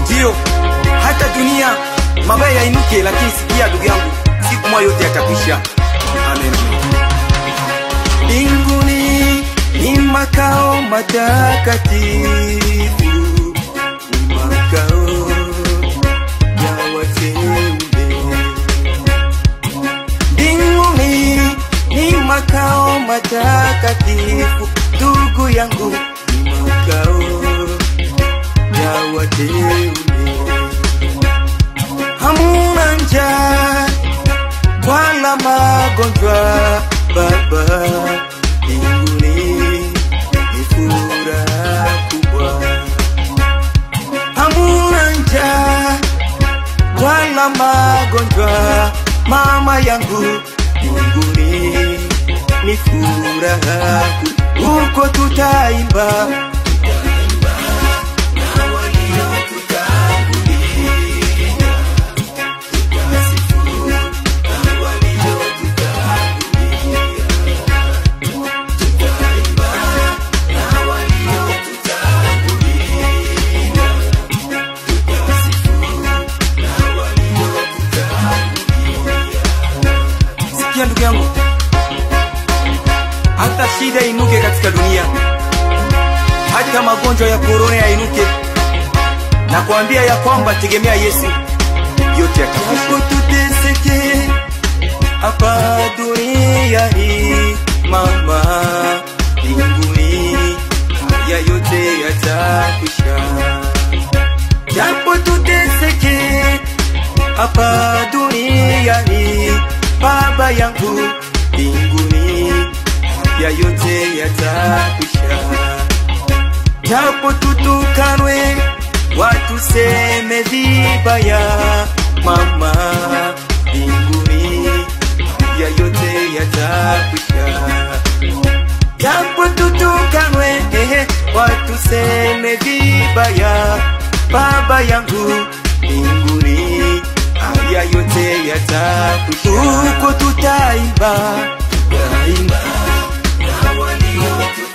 Ndio, hata dunia mabaya yainuke, lakini sikia ndugu yangu, siku moja yote yatakwisha. Amen. Mbinguni ni makao matakatifu, ni makao ya wateule. Mbinguni ni makao matakatifu, ndugu yangu, ni makao ya wateule. Hamuna njaa wala magonjwa, baba, mbinguni ni furaha kubwa. Hamuna njaa wala magonjwa, mama yangu, mbinguni ni furaha kubwa. Huko tutaimba, tutaimba na waliotutangulia, tutasifu na waliotutangulia, tutaimba na waliotutangulia, tutasifu na waliotutangulia. Sikia ndugu yangu, hata shida inuke katika dunia, hata magonjwa ya korona yainuke, na kuambia ya kwamba tegemea Yesu, yote yatakwisha. Tuteseke hapa duniani, mama, mbinguni haya yote yatakwisha. Japo tuteseke hapa duniani, baba yangu, mbinguni haya yote yatakwisha. Japo tutukanwe, watuseme vibaya, mama, mbinguni haya yote yatakwisha. Japo tutukanwe, watuseme vibaya, baba yangu, mbinguni haya yote yatakwisha. Huko tutaimba, tutaimba na waliotutangulia.